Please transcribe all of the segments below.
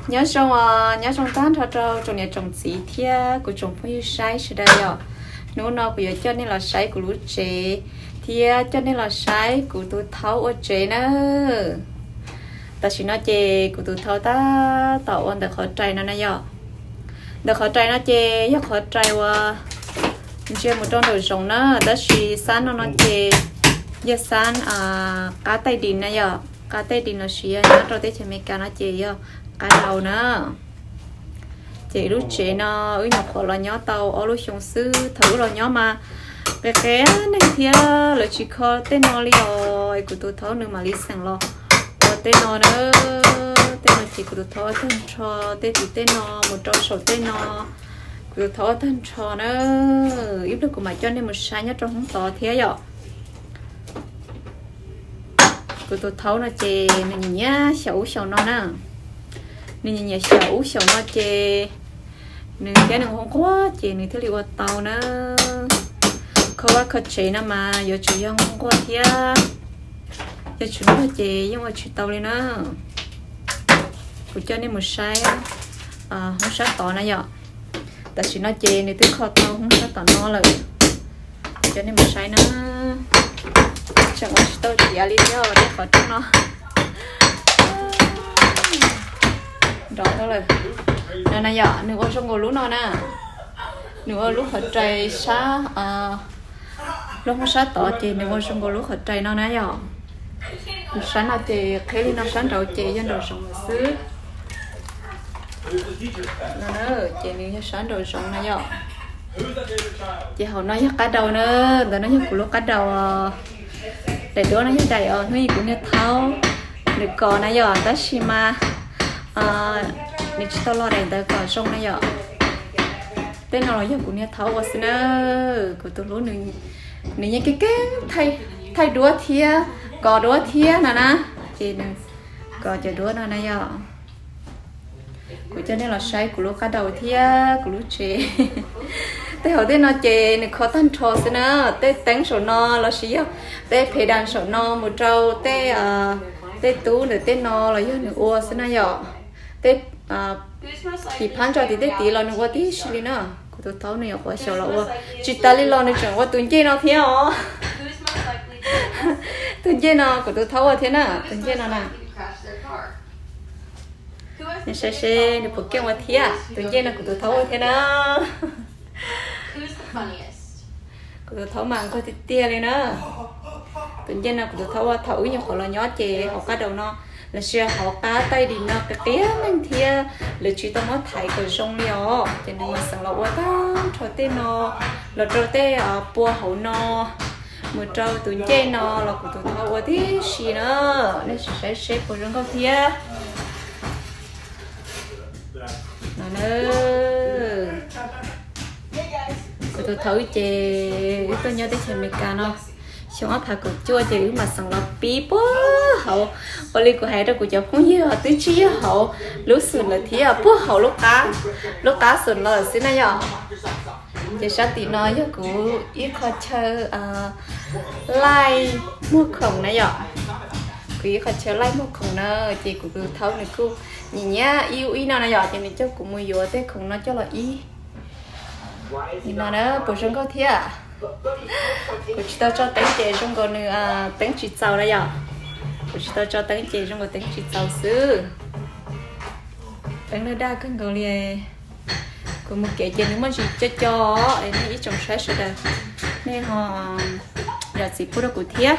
Nyob zoo os, nyob zoo tag nrho rau tsoom niam tsoom txiv thiab kuv tsoom phooj ywg saib sawv daws yom. Hnub no kuv yuav coj nej los saib kuv lub tsev thiab coj nej los saib kuv tus thaub ua tsev na. Tam sim no ces kuv tus thaub tab tom ua ntawm qhov rais no na yom. Ntawm qhov rais no ces yog qhov rais uas ntsia mus rau nraum zoov na, tab sis xab no no ces yog xab qab taij dis na yom, qab taij dis los sis yog nyob rau teb chaws Amelikas no ces yog qab daus na. Ces lub tsev no wb nyuam qhuav los nyob tau ob lub xyoo xwb, thaum wb los nyob mas qis qis neeg thiab lawv tsis kho tej no li os, kuv tus thaub nws mam li xeem los ua tej no na. Tej no ces kuv tus thaub ua tag nrho, tej tim tej no mus rau saum tej no, kuv tus thaub ua tag nrho na. Ib pliag kuv mam coj nej mus saib nyob rau hoob tod thiab yom. Kuv tus thaub no ces nws nyiam nyiam xyaum ub xyaum no na. Nws nyiam nyiam xyaum ub xyaum no ces nws thiab nws nquag nquag ces nws thiaj li ua tau na. Kho vaj kho tsev no mas yuav tsum yog nquag nquag thiab, yog tsis nquag ces yeej ua tsis tau li na. Kuv coj nej mus saib hoob sab tod na yom. Tam sim no ces nws twb kho tau hoob sab tom no lawm. Kuv coj nej mus saib na. Tseem ua tsis tau tiav li thiab tej qhov rooj no. Nrov tau lawm. No na yom, nws ua zoo nkaus lub no na. Nws ua lub qhov rais sab, lub hoob sab tod ces nws ua zoo nkaus lub qhov rais no na yom. Sab no ces qhib li no, sab nraud ces yog nraum zoov lawm xwb. Ces nws yog sab nraum zoov na yom. Ces hauv no yog qab daus na, ntawm no yog kuv lub qab daus. Daim duab no yog daim os hnub ib kuv niag thaub nws kos na yom, tab sis mas nws tsis tau los daim ntawd kom zoo na yom. Tej no los yog kuv niag thaub ua xwb na. Kuv tus hlub nws yeej keej keej thaij duab thiab kos duab thiab no na. Ces nws kos cov duab no na yom. Kuv coj nej los saib kuv lub qab daus thiab kuv lub tsev. Tej hauv tej no ces nws kho tag nrho xwb na. Tej teeb saum no los sis yog tej phev das saum no mus rau tej, tej tub ntawm tej no los yog nws ua xwb na yom. Tej tim phab ntsa tim tej tid los nws ua tib si li na. Kuv tus thaub nws nyuam qhuav xyaum los ua tsis tas li los nws tseem ua tus ncej no thiab os. Tus ncej no kuv tus thaub ua thiab na, tus ncej no na. Nej saib seb nws puas keej ua thiab, tus ncej no kuv tus thaub ua thiab na. Kuv tus thaub mas nquag tiag tiag li na. Tus ncej no kuv tus thaub ua thaum wb nyuam qhuav los nyob ces hauv qab daus no los sis hauv qab taij dis no qis qis neeg thiab lawv tsis tau muab thaiv kom zoo li os, ces nws mas xeem los ua tag nrho tej no los rau tej pua hauv no mus rau tus ncej no los kuv tus thaub ua tib si na. Nej sim saib seb puas zoo nkauj thiab. No na, kuv tus thaub ces wb tuaj nyob teb chaws Amelikas no xyoo ob phav kaum cuaj ces wb mam xeem los pib puag hauv. Ua li kuv hais rau kuv cov phooj ywg, twb tsis yog hauv lub xum lawm thiab, puag hauv lub qab xum los xwb na yom. Ces sab tim no yog kuv ib qho chaw laij muag khoom na yom. Kuv ib qho chaw laij muag khoom na, ces kuv tus thaub nws kuj nyiam nyiam ib ub ib no na yom, ces nws coj kuv mus yuav tej khoom no coj los ib. Nim no na puas zoo nkauj thiab? Kuv tsis tau tso teeb ces zoo nkaus nws teeb tsis txaus na yom. Kuv tsis tau tso teeb ces zoo nkaus teeb tsis txaus xwb. Teeb daj daj kawg nkaus li. Kuv mus kev ces nws muaj ntsis co co, nej ib tsoom saib sawv daws nej ho zam txim pub rau kuv thiab.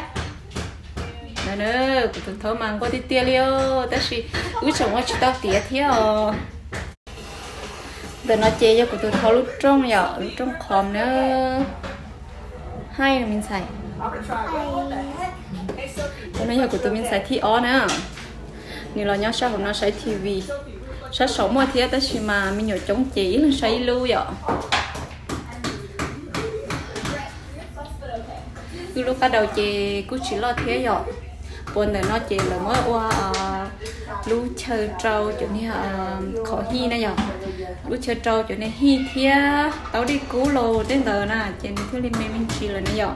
Kuv tus thaub mas nquag tiag tiag li os, tab sis wb tseem ua tsis tau tiav thiab os. Ntawm no ces yog kuv tus thaub lub rooj yom, lub rooj qhov na. Hi me ntxhais. Tus no yog kuv tus me ntxhais thib ob na. Nws los nyob sab hauv no saib T V. Sab saud muaj thiab tab sis mas me nyuam coob ces ib leeg saib ib lub yom. Wb lub qab daus ces kuj tsis loj thiab yom. Puag ntawm no ces lawv muab ua lub chaw rau cov niag qhov hij na yom. Lub chaw rau cov niag hij thiab taub dej kub los tej ntawd na, ces nws thiaj li me me ntsis lawm na yom.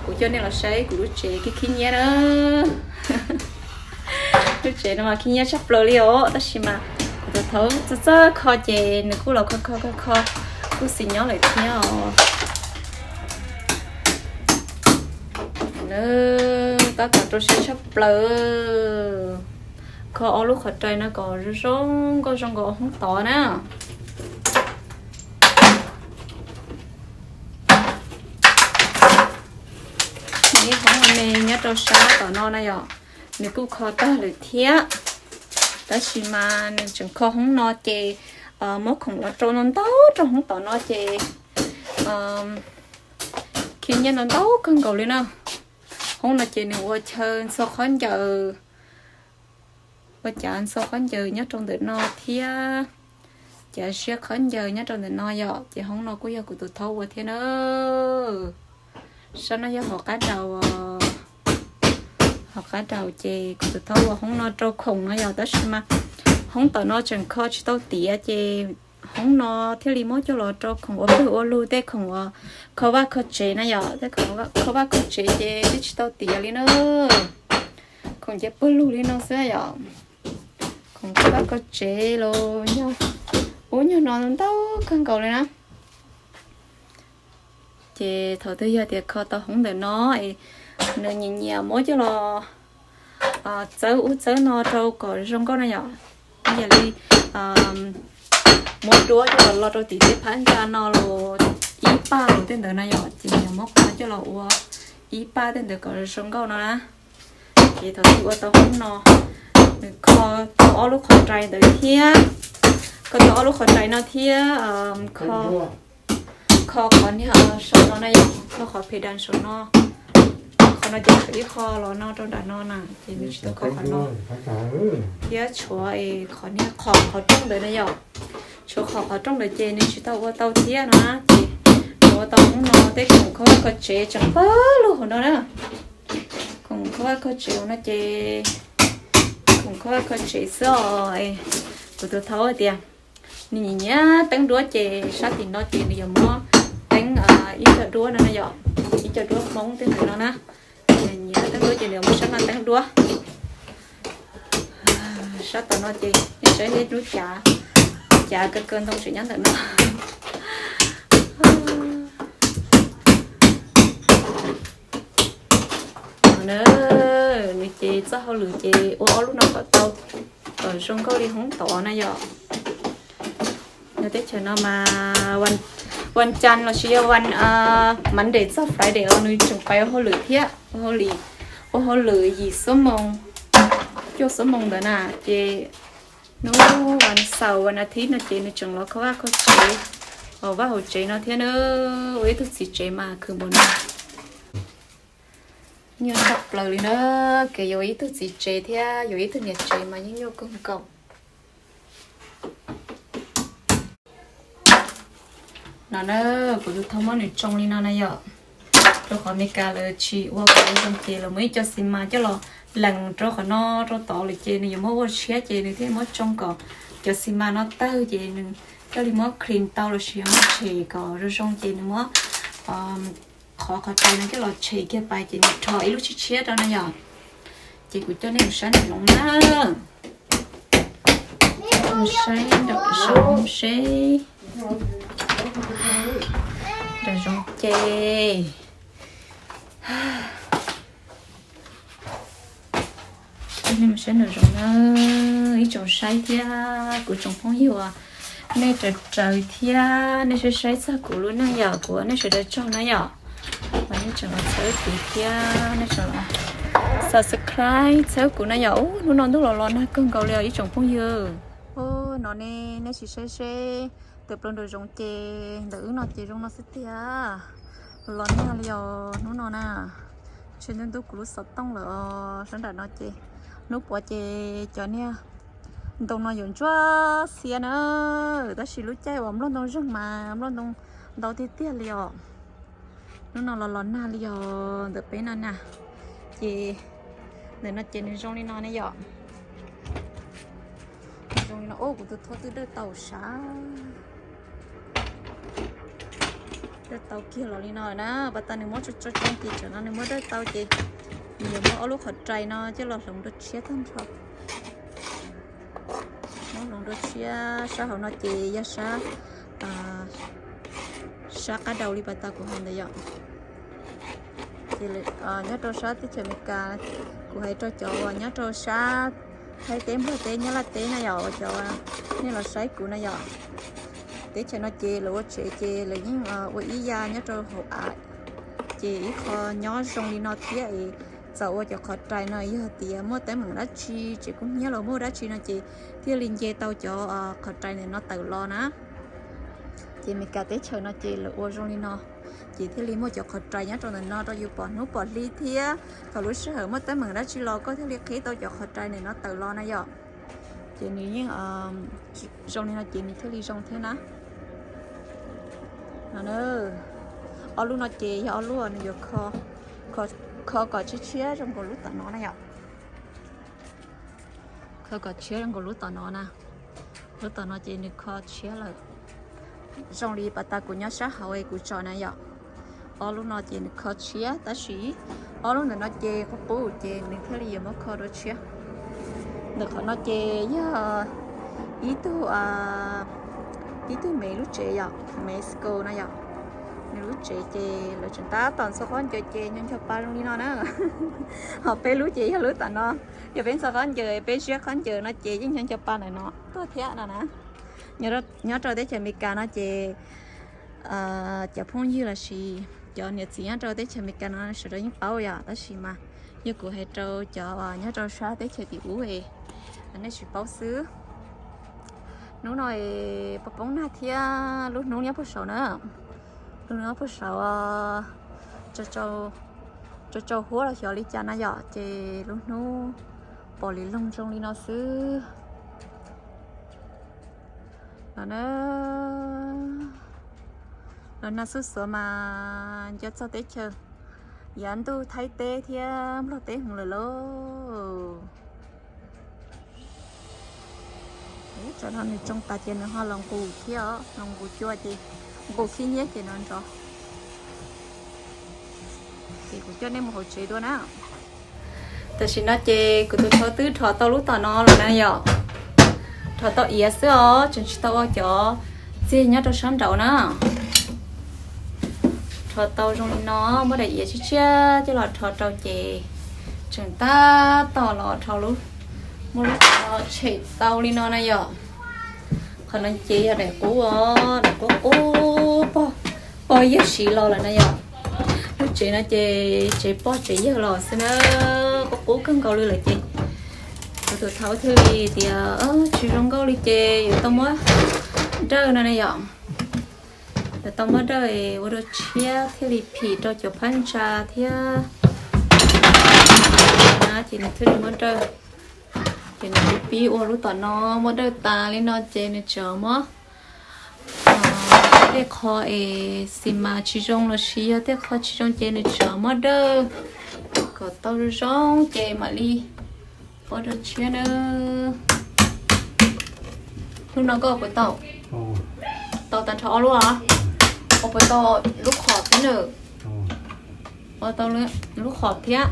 Kuv coj nej los saib kuv lub tsev khib khib nyiab na. Lub tsev no mas khib nyiab tshaj plaws li os, tab sis mas kuv Thaum txawj txawj kho ces nws kuj los kho kho kho kho, kuj xis nyob lawm thiab os. Tab tom rau siab tshaj plaws. Kho ob lub qhov rai no kom zoo zoo nkauj zoo nkaus hoob tod na. Nws ib hoob me nyob rau sab tom no na yom, nws kuj kho tag lawm thiab. Tab sis mas nws tseem kho hoob no ces muab khoom los rau ntau ntau rau hoob tom no ces khi nyiaj ntau ntau kawg nkaus li na. Hoob no ces nws ua chaw ntxhua khaub ncaws, ua cav ntxhua khaub ncaws nyob rau ntawm no thiab, cav siab khaub ncaws nyob rau ntawm no yom. Ces hoob no kuj yog kuv tus thaub ua thiab na. Sab no yog hauv qab daus, hauv qab daus ces kuv tus thaub ua hoob no rau khoom no yom. Tab sis mas hoob tom no tseem kho tsis tau tiav ces hoob no thiaj li muab coj los rau khoom ua pawg ua lug, tej khoom uas kho vaj kho tsev na yom. Tej khoom kho vaj kho tsev ces twb tsis tau tiav li na. Khoom ces pawg lug li no xwb yom. Khoom kho vaj kho tsev los yog ub nyuag no ntau kawg nkaus li na. Ces thaum twg yog tias kho tau hoob ntawm no es nws nyiam nyiam muab coj los txawb ub txawb no rau kom zoo nkauj na yom. Yam li muab duab coj los lo rau tim tej phab ntsa no los ib paj los tej ntawd na yom, ces nws muab qhov coj los ua ib paj tej ntawd kom zoo nkauj no na. Ces thaum twg ua tau hoob no, nws kho tau ob lub qhov rai ntawd thiab, kho tau ob lub qhov rai no thiab, kho, kho qhov niag saum no na yom, kho qhov phe das saum no. Qhov no ces tshuav ib qho los no rau nram no na, ces nws tsis tau kho qhov no. Thiab tshuav es qhov niag qhov, qhov rooj ntawd na yom, tshuav qhov, qhov rooj ntawd ces nws tsis tau ua tau thiab no na, ces nws ua tau hoob no tej khoom kho vaj kho tsev tseem pawg lug hauv no na. Khoom kho vaj kho tsev no ces khoom kho vaj kho tsev xwb os. Kuv tus thaub hais tias nws nyiam nyiam teeb duab ces sab tim no ces nws yuav muab teeb ib co duab no na yom, ib co duab Hmoob tej ntawd no na. Nyiam teeb duab ces nws yuav muab sab no teeb duab. Sab tom no ces nej saib lub cav, cav kaw kaw ntoo tseem nyob ntawm no. Nws ces txoj hauj lwm ces ua ob lub no kom tau, kom zoo nkauj li hoob tod na yom. Nyob teb chaws no mas vas cas los sis yog vas Monday txog Friday los nws tseem pais ua hauj lwm thiab, ua hauj lwm yim xuab moos, cuaj xuab moos ntawd na. Ces hnub vas xaum vas as thiv no ces nws tseem los kho vaj kho tsev, vaj hauv tsev no thiab na. Ua ib tug txiv tsev mas khwv npaum no. Nyuaj tshaj plaws li na, kev yuav ib tug txiv tsev thiab yuav ib tug niam tsev mas yeej nyuaj kawg nkaus. No na, kuv tus thaub muab nws tsoo li no na yom. Rau qhov Meskas lawv tsis ua kom zoo ces lawv muab ib co xi mas coj los lees rau qhov no rau tod lawm ces nws yuav muab ua tshiab ces nws thiaj muab tsoo kom cov xi mas no tawg ces nws thiaj li muab clean tau los sis yog muab tshem kom zoo zoo ces nws muab qhov qhov rais no coj los tshem kiag pais ces nws rho ib lub tshiab tshiab rau na yom. Ces kuv coj nej mus saib nraum zoov na. Mus saib nraum zoov seb. Nraum zoov ces nej mus saib nraum zoov na, ib tsoom saib thiab kuv tsoom phooj ywg, nej raws raws thiab nej saib saib txog kuv lub neej yom, kuv ua nej sawv daws tsaug na yom. Mas nej tseem los txhawb kuv thiab nej tseem los subscribe txhawb kuv na yom. Ub, hnub no ntuj los los nag kawg nkaus li os ib tsoom phooj ywg. Ub, no ne, nej sim saib seb, tus plaws nraum zoov ces ntawm wb no ces zoo no xwb tiag. Los nag li os hnub no na. Ntshe ntub ntub kuv lub xov tooj lawm os. Sab nram no ces hnub puav ces cov niag ntoo no yuav ntsuab xiab na. Tab sis lub caij uas nplooj ntoo zeeg mas nplooj ntoo ntau tiag tiag li os. Hnub no los los nag li os ntawm peb no na. Ces ntawm no ces nws zoo li no ne yom. Nws zoo li no, ub, kuv tus thaub twb dawj tau sav. Dawj tau kiag los li no na, pas tas nws muab tso tso tso ces tsam no nws muab dawj tau ces nws yuav muab ob lub qhov rais no coj los hloov rau tshiab tag nrho. Loo dua tshiab, sab hauv no ces yog sab, sab qab daus li pas tas kuv hais ntawd yom. Ces nyob rau sab teb chaws Amelikas, kuv hais rau cov uas nyob rau sab Thaib teb, Nplog teb, Nyab Laj teb na yom, uas cov nej los saib kuv na yom. Teb chaws no ces lawv ua tsev ces lawv yeej ua ib yam nyob rau hauv av, ces ib qho nyob zoo li no thiab es txawm ua cov qhov rais no yog tias muaj teeb meem dab tsi, tsev kub hnyiab los muaj dab tsi no ces thiaj li nce tau cov qhov rais ntawm no tawm los na. Ces Amelikas teb chaws no ces lawv ua zoo li no, ces thiaj li muaj cov qhov rais nyob rau ntawm no rau yus pom hnub pom hli thiab thaum lub sij hawm muaj teeb meem dab tsi los koj thiaj li qhib tau cov qhov rais ntawm no tawm los na yom. Ces nws yeej zoo li no ces nws thiaj li zoo thiab na. Ob lub no ces yog ob lub nws yuav kho kom tshiab tshiab zoo nkaus lub tom no na yom. Kho kom tshiab zoo nkaus lub tom no na. Lub tom no ces nws kho tshiab lawm. Zoo li pas tas kuv nyob sab hauv es kuv tso na yom. Ob lub no ces nws kho tshiab tab sis ob lub ntawm no ces qub qub ces nws thiaj li yuav muab kho dua tshiab. Ntawm qhov no ces yog ib tug, ib tug Mev lub tsev yom, Mexico no yom. Nws lub tsev ces lawv tseem tab tom ntxhua khaub ncaws ces ncho ncho pa zoo li no na. Ho peb lub ces yog lub tom no, yog peb ntxhua khaub ncaws, peb ziab khaub ncaws no ces yeej ncho ncho pa ntawm no tuaj thiab no na. Nyob rau teb chaws Amelikas no ces cov phooj ywg lossis cov niam txiv nyob rau teb chaws Amelikas no sawv daws yeej paub yom, tab sis mas yog kuv hais rau cov nyob rau sab teb chaws tim ub es nej tsis paub xwb. Hnub no es poob poob nag thiab lub hnub nyob puag saud na. Lub hnub nyob puag saud, tsau tsau huab los xyov li cas na yom, ces lub hnub pom li loog zoo li no xwb. Los na, los nag xuj xuav mas nco txog teb chaws yav ntuj Thaib teb thiab Nplog teb heev lawm lauj. Tsam no nws tsoo tas ces nws ho los nqus thiab os, los nqus cua ces nqus khib nyiab ces no nrov. Ces kuv coj nej mus hauv tsev dua na. Tam sim no ces kuv tus tshua twb rho tau lub tom no lawm na yom. Rho tau iav xwb os, tseem tsis tau ua cov txiag nyob rau sab nraud na. Rho tau zoo li no, muab daim iav tshiab tshiab coj los rho rau ces tseem tab tom los rho lub, muab lub tsho tshem tau li no na yom. Qhov no ces yog daim qub os, daim qub qub pog, pog yawg siv los lawm na yom. Lub tsev no ces tsev pog tsev yawg los xwb na, qub qub kawg nkaus li lawm ces kuv tus thaub thiaj li tias tsis zoo nkauj li ces yuav tau muab dawj no na yom. Yuav tau muab dawj ua dua tshiab thiaj li phim rau cov phab ntsa thiab na, ces nws thiaj li muab dawj. Ces nws pib pib ua lub tom no, muab dawj tas li no ces nws tseem muab tej qho es xi mas tsis zoo los sis yog tej qho tsis zoo ces nws tseem muab dawj kom tau zoo zoo ces mam li ua dua tshiab na. Hnub no koj ua puas tau? Tau tag nrho ob lub os? Ua puas tau lub qhov thiab na? Ua tau lub qhov thiab.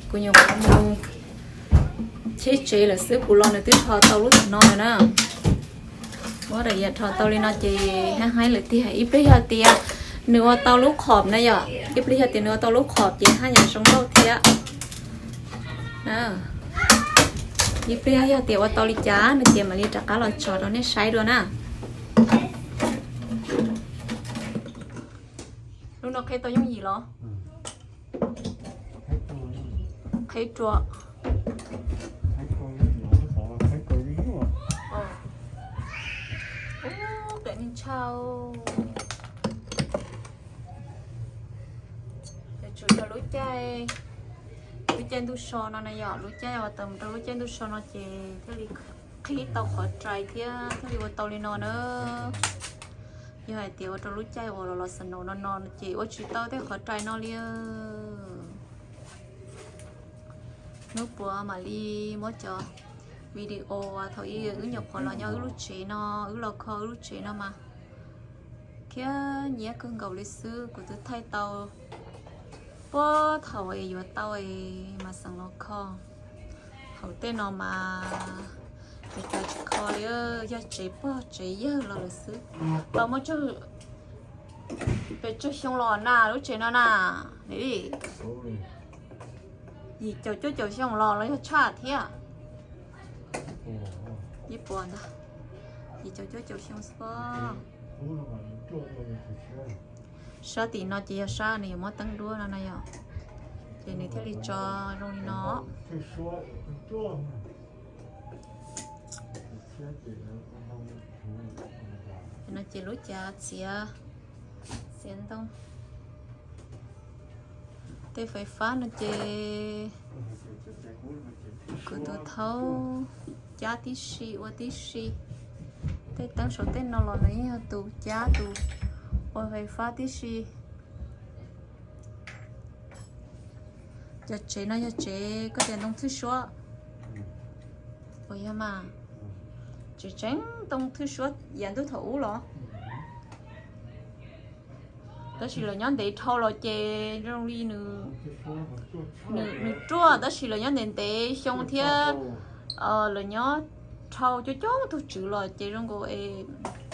Kuv nyuam qhuav mus cheb tsev lawm xwb, kuv los nws twb rho tau lub tom no lawm na. Muab daim iav rho tau li no ces haj haib lawm tiag. Ib pliag yog tias nws ua tau lub qhov na yom, ib pliag yog tias nws ua tau lub qhov ces haj yam zoo nkauj thiab. Ib pliag yog tias ua tau li cas no ces mam li rov qab los tso rau nej saib dua na. Lub no qhib tau yooj yim los? Qhib rua. Ub, qev me ntshaw. Ces tsuas yog lub caij, lub caij ntuj so no na yom, lub caij uas tawm mus rau lub caij ntuj so no ces thiaj li qhib tau qhov rais thiab thiaj li ua tau li no na. Yog hais tias ua rau lub caij uas los los snow no no ces ua tsis tau tej qhov rais no li. Hnub puav mam li muab cov video thaum ub wb nyuam qhuav los nyob wb lub tsev no, wb los kho wb lub tsev no mas, ok, Thiab nyiab kawg nkaus li xwb, kuv twb thaij tau puag thaum es yuav tau es mas xeem los kho. Thaum tej no mas ces cas tsis kho li, yog tsev pog tsev yawg los lawm xwb. Tau muaj tsawg, pes tsawg xyoo los na lub tsev no na? Yim caum cuaj caum xyoo los los yog tshaj thiab. Ib puas ntag, yim caum cuaj caum xyoo xwb. Sab tim no ces yog sab nws yuav muab teeb duab no na yom, ces nws thiaj li tso zoo li no. No ces lub cav txiav, txiav ntoo. Tej fais fab no ces kuv tus thaub cab tib si ua tib si. Tej teeb saum tej no los nws yeej yog tus cab tus ua fais fab tib si. Cov tsev no yog tsev koj tias ntoo thwj suab, puas yog mas? Tsev tseeb ntoo thwj suab yav ntuj thaum ub los. Tab sis lawv nyob ntev dhau los ces zoo li nws ruaj, tab sis lawv nyob ntev ntev xyoo thiab lawv nyob dhau coob coob tug tswv los ces zoo nkaus es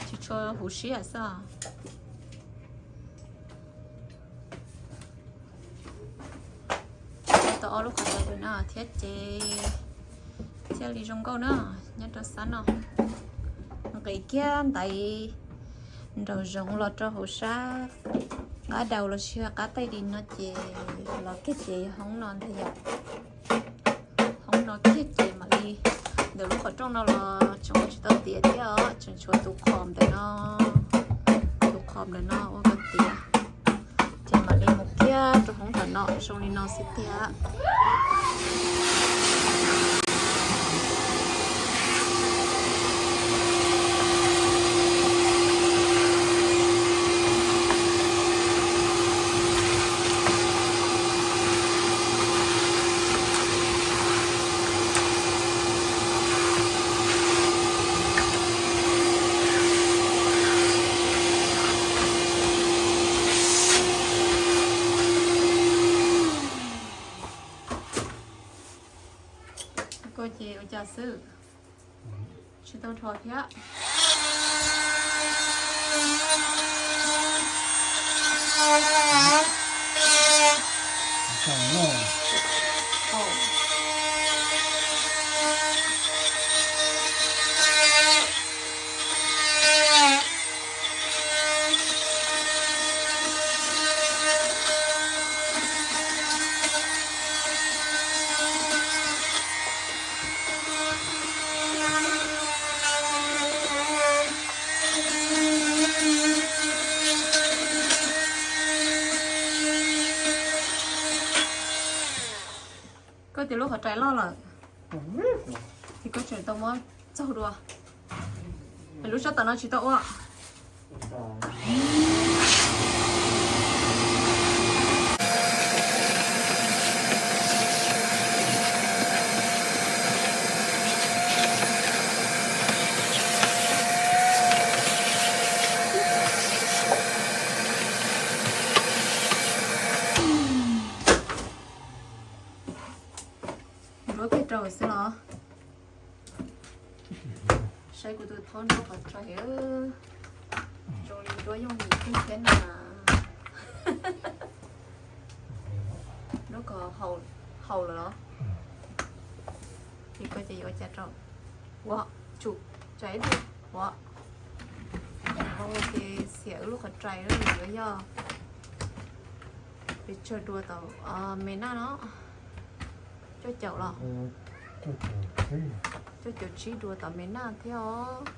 tsis tshua huv siab xwb. Tau ob lub qhov tais no thiab ces thiaj li zoo nkauj na. Nyob rau sab no nqis kiag ntaiv nraum zoov los rau hauv sab qab daus los sis qab taij li no ces los kiag ces hoob no ntag yom. Hoob no kiag ces mam li, ntawm lub qhov rooj no los tseem ua tsis tau tiav thiab os, tseem tshuav tus qhom ntawm no, tus qhom ntawm no ua kom tiav. Ces mam li mus kiag rau hoob ntawm no zoo li no xwb tiag. Koj ces ua cas xwb? Tsis tau rho thiab. Koj tias lub qhov rais loj lawm, ces koj tseem tau muab txaug dua. Lub sab tom no tsis tau ua. Nruab peb rau xwb los. Saib kuv tus thaub nruab qhov rais, zoo li nruab yooj yim kawg thiab na. Nruab ko haum lawm los? Ces koj ces yuav ua cas rau? Ua, tsum, tsum ib pliag, ua. Ces xiam wb lub qhov rais yuav yog pes tsawg dua tom me naj no? Cuaj caum los? Cuaj caum tsib dua tom me naj thiab os.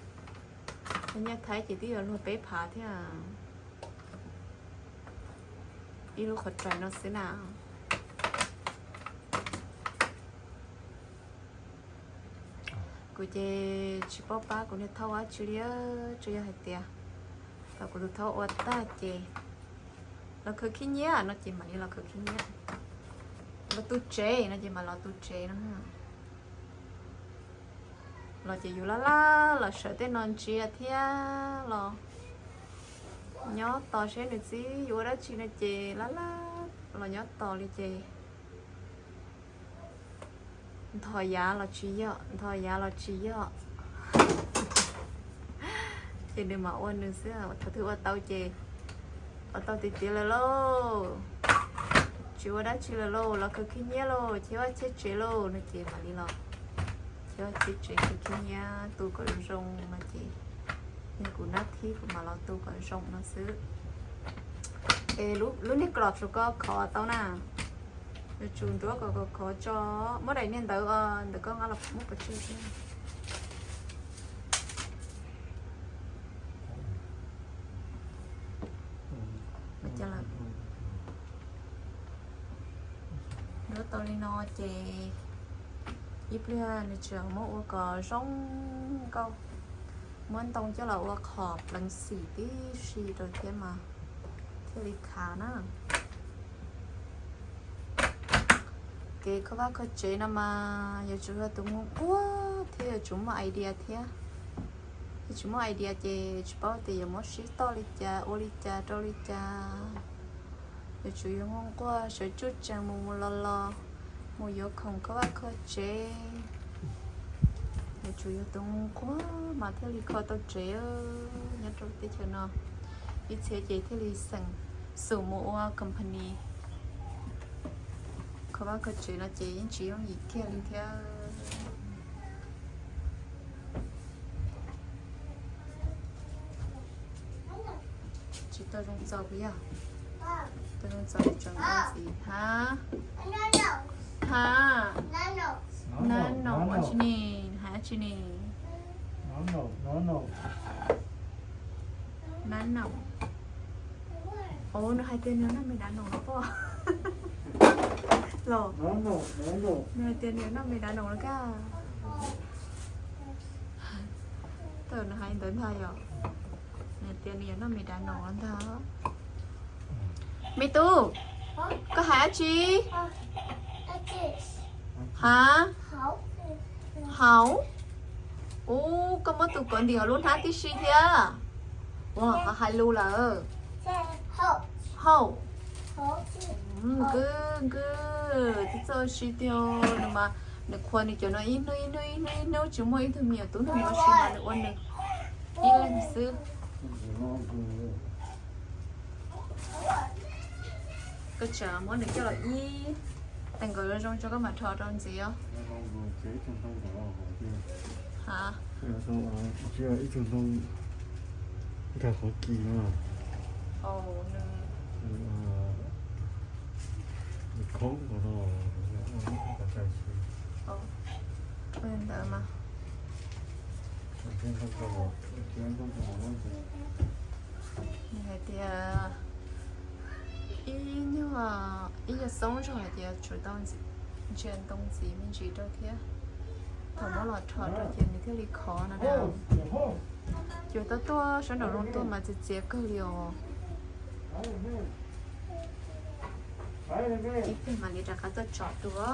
Nyiaj Thaib ces twb yuav luag peb phav thiab. Ib lub qhov rais no xwb na. Kuv ces tsis paub pab kuv niag thaub ua dab tsi li, tsuas yog hais tias thaum kuv tus thaub ua tag ces los khaws khib nyiab no ces mam li los khaws khib nyiab. Los tu tsev no ces mam los tu tsev no. Los ces yus laj laj los sawv tej no ntsia thiab los. Nyob tos seb nws txib yuav ua dab tsi no ces laj laj los nyob tos li ces ntho yav los tsis yog, ntho yav los tsis yog. Ces nws mam ua nws xwb, thaum twg ua tau ces ua tau tiag tiag lawm lauj. Tsis ua dab tsi lawm lauj, los khaws khib nyiab lauj, cheb vaj cheb tsev lauj no ces mam li los cheb vaj cheb tsev, khaws khib nyiab tu kom zoo no ces yog kuv nab thib kuv mam los tu kom zoo no xwb. Es lub niag cloth ko khov tau na, yuav tsum nruab kom khov khov tso, muab daim niag ntawd ntawm koj nqa los muab pov tseg thiab. Nruab tau li no ces ib pliag nws tseem muab ua kom zoo nkauj, muab ntoo coj los ua qhov pleev xim tib si rau thiab mas thiaj li khav na. Kev kho vaj kho tsev no mas yuav tsum yog tus nquag nquag thiab yuav tsum muaj idea thiab. Yog tsis muaj idea ces tsis paub tias yuav muab sib toj li cas, ua li cas rau li cas. Yuav tsum yog nquag nquag sawv tsuj tsees mus mus los los, mus yuav khoom kho vaj kho tsev. Yuav tsum yog tus nquag nquag mas thiaj li kho tau tsev nyob rau teb chaws no. Ib txhia ces thiaj li xeem xum mus ua company. Kho vaj kho tsev no ces yeej tsis yooj yim kiag li thiab. Tsis tau zoo txaus puas yog? Tau zoo txaus tseem ntau ntxiv. Ha? Ha? Nano, nano, nano. Hais dab tsi ne? Nano. Nano. Ov, nws hais tias nws noj me dab noo los pob. Los, nws hais tias nws noj me dab noo los kaj. Thaum nws hais ntawd ntag yom, nws hais tias nws yuav noj me dab noo los ntag. Me tub, koj hais dab tsi? Ha? Hauv. Ub, koj muab tus kov ntim hauv lub hnab tib si thiab. Ua, ho hais lus lawm. Hauv. Nkawd, nkawd twb txawj ua si tiag. Nws mas nws qhuas nws cov no ib hnub ib hnub ib hnub ib hnub tsis muaj ib tug me nyuam tub nws ua si mas nws ua nws ib leeg xwb. Koj tsam muab nws coj los ib teem nkaus zoo zoo tso koj mam rho rau ntxiv os. Ha? Ib tug ntoo nkag qhov kis no. Khoob no, ntawd mas. Nws hais tias ib nyuag, ib nyuag xoob zog hais tias tsum tau ntsia ntoo ntxiv me ntsis rau thiab. Thaum muab los rho rau ces nws thiaj li khov no na. Ces tau tuaj sab nraum no tuaj mas txias txias kawg li os. Ib pliag mam li rov qab tuaj tsom dua.